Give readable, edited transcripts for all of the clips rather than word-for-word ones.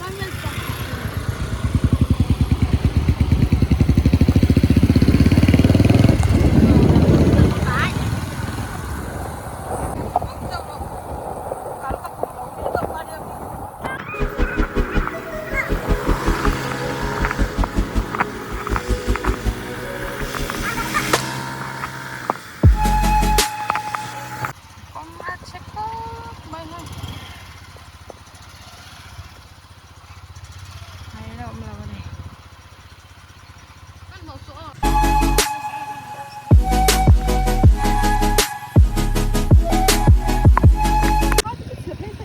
Kawng a chhe khawp mai hei hei la awm lo a ni.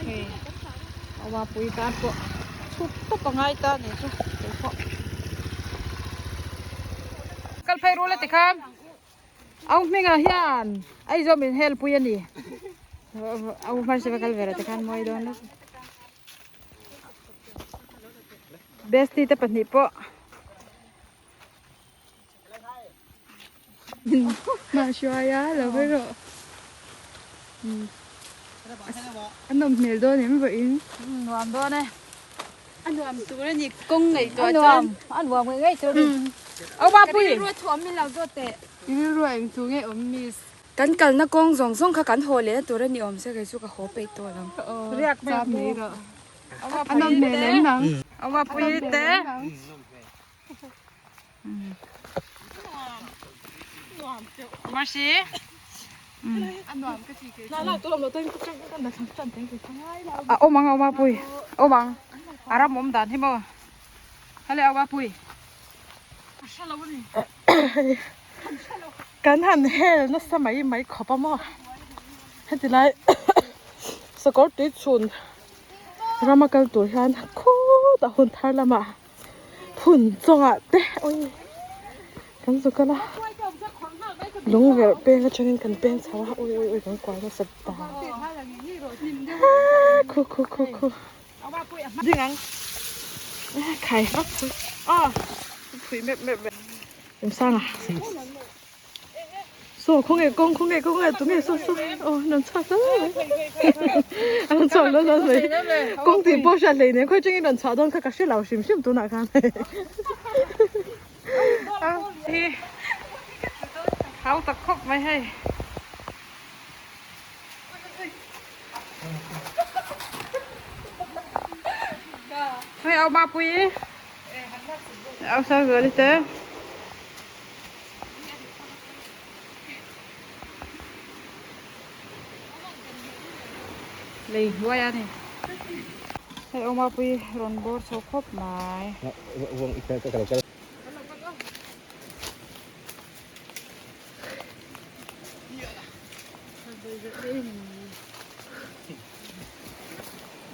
Hei awa pui tan pawh chhuk tawp a ngai ta nih chu keipawh. Kal phei rul a tikhan. Au hmingah hian Aizawl min hel pui a ni. Au hmarcha va kal ve la tikhan mawi dawn nasa. Bestie te pahnih pawh mah hruai a lo va rawh. A nawm hmel dawn em vawiin. Nuam dawn e. A nuam tur a ni kawng ngaihtuah chuan. A nuam ngei ngei tur a ni. Au ba pui. Ka rilru a thu awm min lo zawt teh. I rilru a eng chu nge awm miss. Kan kalna kawng zawng zawng kha kan haw lehna tur a ni awm se kei chu ka haw peih tawh lo. Riak cham mai rawh. A nawm hmel em nang. Au ba pui te. Mercy. A awm ang a awm a pui awm ang a ram awm dan hi maw hale a awm a pui kan han hel nasa mai mai khawp a maw heti lai sakawr tui chhun rama kal tur hian khutah hun thar lamah. Phun chawngah te awi kan zu kal a lung verh peng atangin kan peng chho a awi awi awi kan kual nasa ta aa khu khu khu khu ding ang khai vak phui a phui mep mep mep remsanga. Saw khawnge kawng khawnge kawng nge tunge saw saw aw rawn chhuak hlauh mai a rawn chhuak hlauh hlauh mai kawng tih pawh hriat hleinem khawi atangin rawn chhuah dawn kha ka hre lo hrim hrim tunah khan hi hau tak khawp mai hei hei au mapui au sang zuali te. Lei hnuai a ni. Hei awma pui rawn bawr chho khawp mai.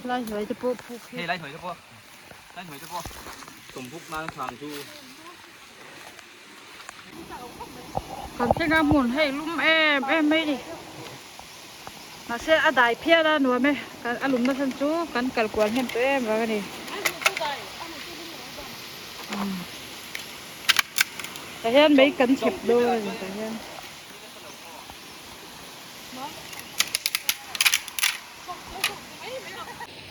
Lai hnuai te pawh phuk hi. Hei lai hnuai te pawh. Lai hnuai te pawh. Tumhuk nan thang chu. Kan thleng a hmun hei lum em em mai ni mahse a dai phian a nuam e kan a lumna chhan chu kan kal kual hnem tawh em vang a ni tah hian mei kan chhep dawn a ni tah hian.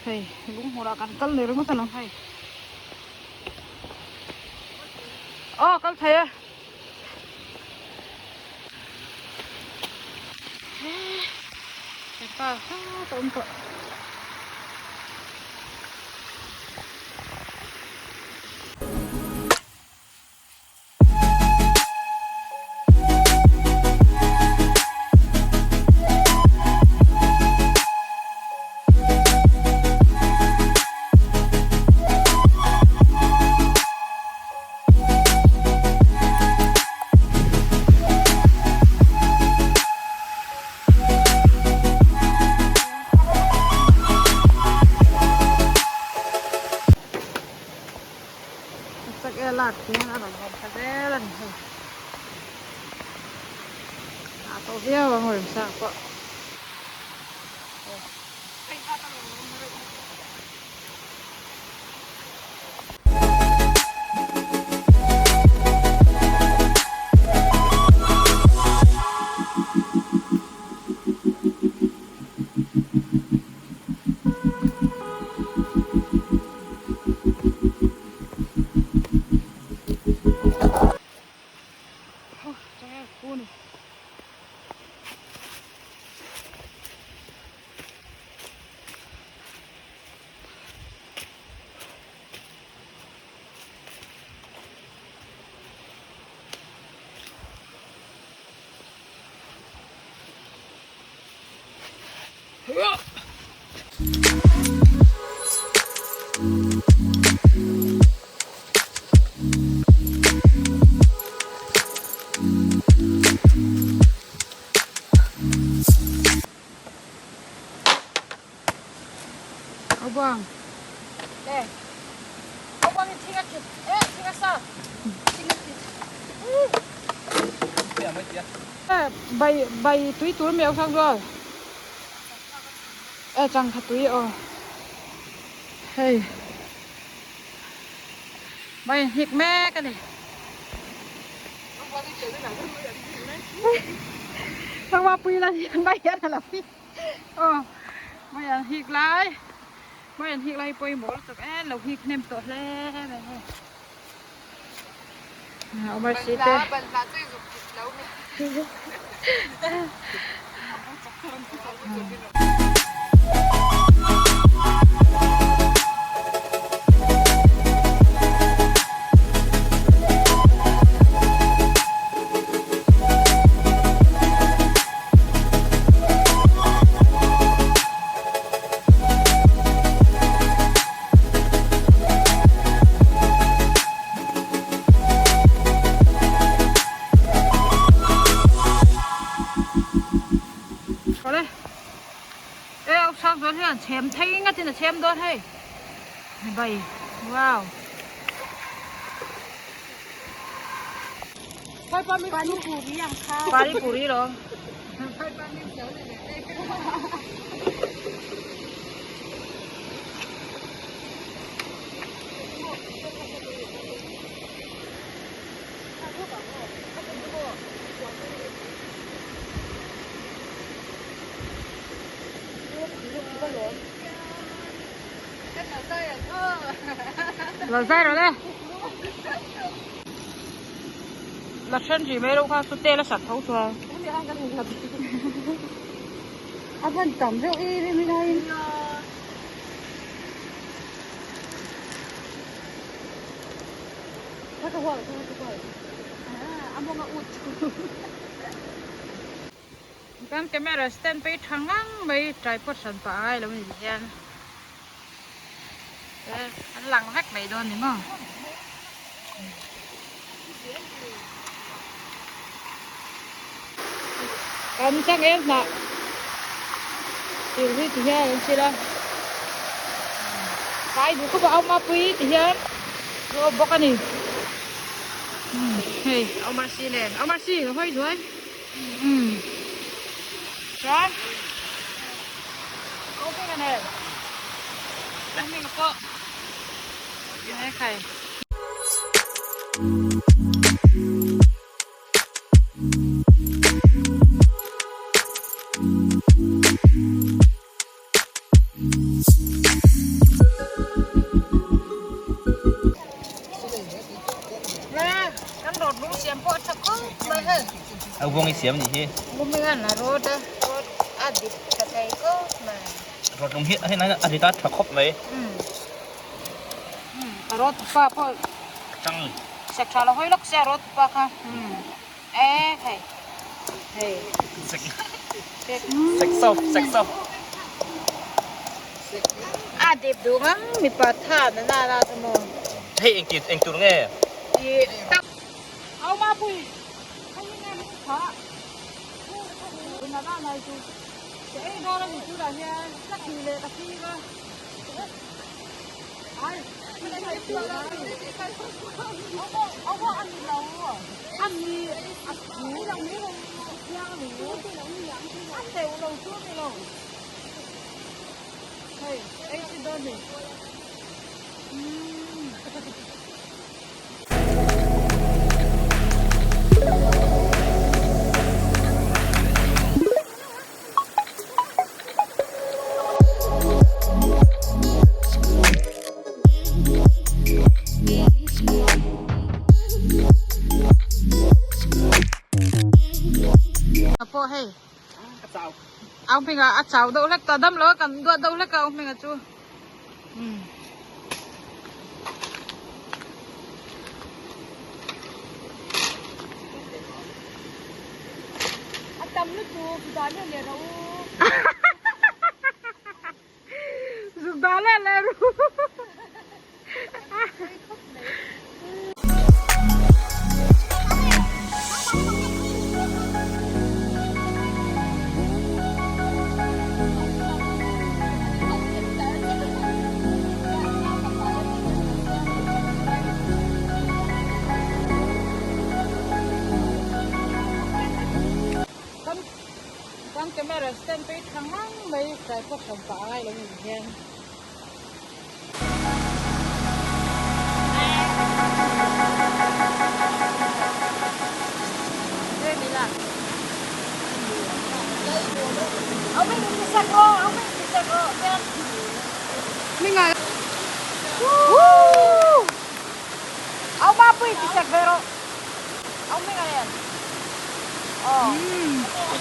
Hei lung hmunah kan kal leh ringawt alawm hei. Aw kal thei e. Hepa kha ka awm tawh. Tak e lak hian a rawn awm tha zel a ni hei a to viau ang remsa pawh. Abang. Eh. Abang ni thinga kit. Eh, thinga sa. Thinga kit. Bai bai tui tur mèo sang rồi. Eh, chang kha tui o. Hei. Bai hik mek ani. Thang wa pui la hian bai hian a lo hik. Aw bai an hik lai. Bai an hik lai pawimawh lutuk em lo hik hnem tawh hle mai hei. Omar si te. Awle e au sang chuan hian chhem thei ngatin a chhem dawn hei bai wow pani puri lo Lo zai rawh le. La then rih mai loh kha chu tel a sat tho chuan. A hman tam reuh em em ila in. A mawnga ut chu. Kan camera stand pawh hi tha ngang mai tripod hran pah a ngai lo a ni hian an lang vek mai dawn ni maw. Kan chang em hnah thil hi ti hian an sil a kai duh khawp a awm a pui ti hian a awm bawk a ni hei a awm a si nen a awm a si a hawi zuai umm chuan a awm a nen a awm pawh he khai. A vuang i siam nih hi. Rawt lung hi a rit a tha khawp mai. Rawt pa pawh Tang. Sek tha lo hawi lawk sia rawt pa kha. E hei. Hei. Sek. Sek soft, sek soft. A dip duh ngang mipa tha na na na chu maw. Hei eng ti eng tur nge? I tak. Au ma pui. Hei nge mi tha. Na na nai chu. Che ei do la ni chu da hian ka thi le ka thi ka. Pawh hei au hmingah a chau deuh hlek ta dam lo a kan duat deuh hlek a au hmingah chu umm. A tam lutuk dan hian leh rawh u. leh ru. Kan camera stand pawh hi tha ngang mai tripod hran pah a ngai lo ni hian.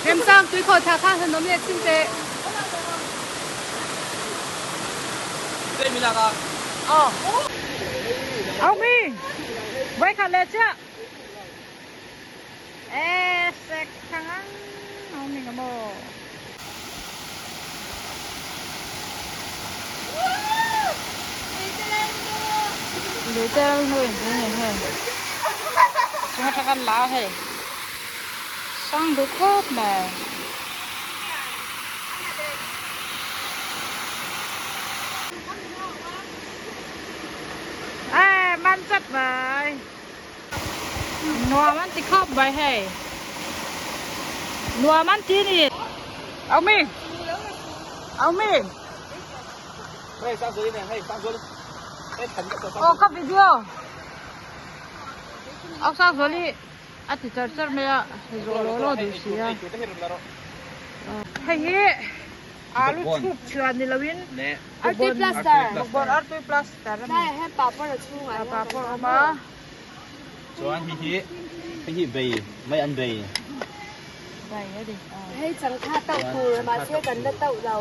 Remsang tui khaw thla kha han awm leh chin teh. Au mi vai khat leh chiah e sek thang ang au mi nga maw. Lui te ral hnu in ni hei chung atang kan la a hei sang duh khawp mai. Ê man chat mai nuam an ti khawp mai hei nuam an ti ni au mi au mi aw ka video au sang zuali a ti char char mai a zawh lawh lawh duh si a hei hi alu chhuk chhuah ni loin Artui plaster. Bawkbawn artui plaster a ni. Tlaiah hian papawr a chhungah hian Papawr a awm a. Chuan hei hi hei hi bei mai an bei. Bei a ni. Hei changkha tauh tur mahse kan la tauh lo.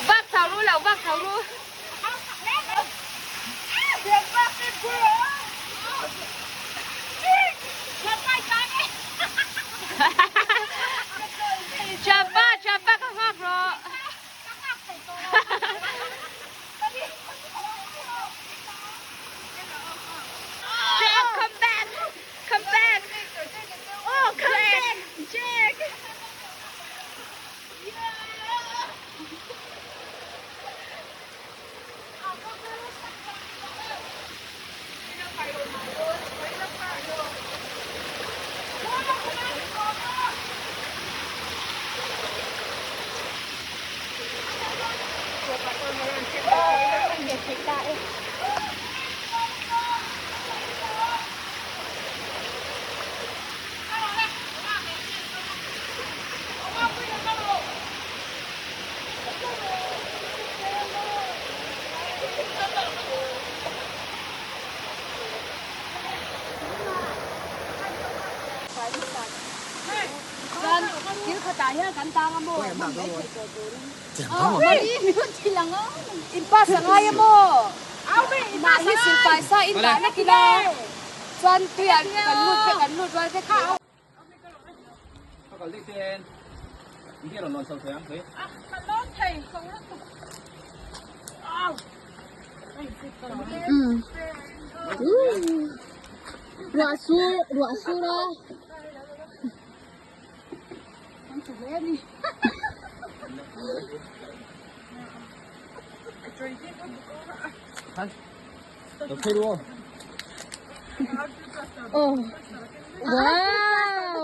Vak chho ru lo vak chho ru. Chapa chapa ka nghak rawh. Jack come back come back oh come back Jack. Chuan thil khatah hian kan tang a maw? Hman mai theih tawh turin. In pass a ngai a maw? Mah hi silpai sa in dah vek ila chuan tuiah kan lut vek kan lut rual vek thei. Ruah sur ruah sur a. Oh. Wow.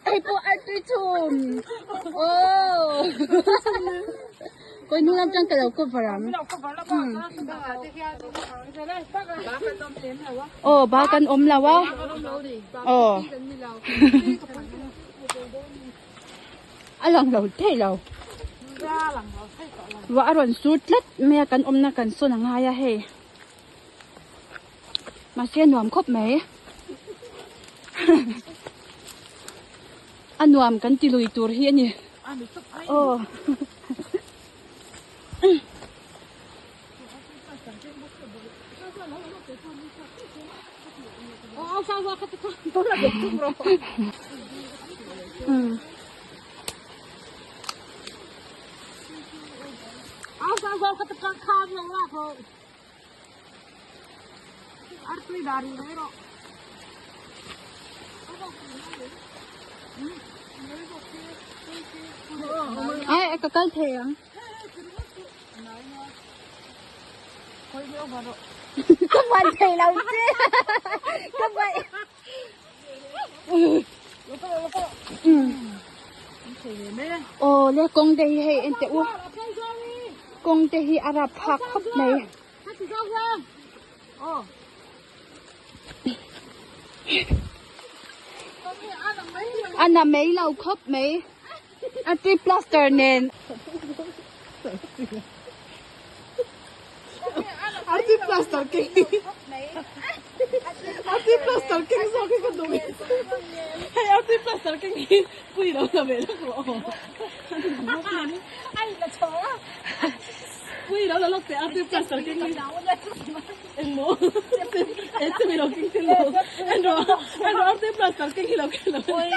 Hei pawh artui chhum. Oh. Kawih hnung lam chuan ka lo cover ang. Aw ba kan awm lo a. Aw. A lang lo thei lo. Ruah a rawn sur tlat mai a kan awmna kan sawn a ngai a hei. Mahse a nuam khawp mai. A nuam kan ti lui tur hi a ni. Aw. Ai ka kal thei ang. Ka man thei lo che. Ka man. Aw le kawng te hi hei en teh u. Kawng te hi a rap phak khawp mai. A na mai lo khawp mai. A tui plaster nen. Arti plaster keng Arti plaster keng zawk hi ka duh hei arti plaster keng hi pui lo la ve lawk rawh aw pui lo la lawk teh arti plaster keng hi engmaw e chumi lo keng thil lo en rawh en rawh arti plaster keng hi lo keng lo Oi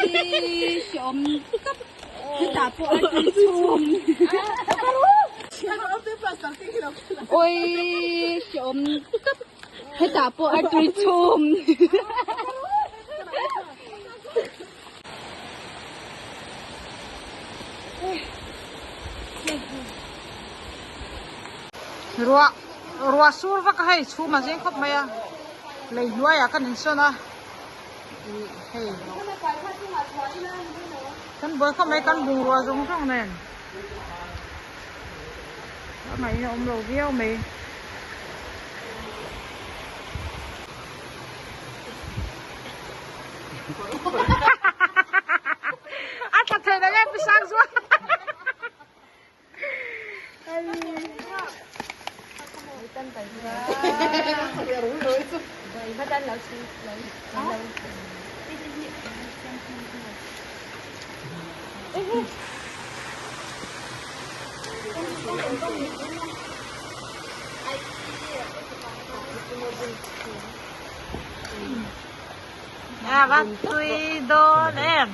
hreawm tawp hetah pawh arti chhum Oi hreawm tawp hetah pawh artui chhum. Ruah ruah sur vak a hei chhum a zing khawp mai a lei hnuaiah kan insawn a ih hei kan buai khawp mai kan bungrua zawng zawng nen a ngaihna awm lo viau mai. A tla thei lo em pisang chuan. A va tui dawn em.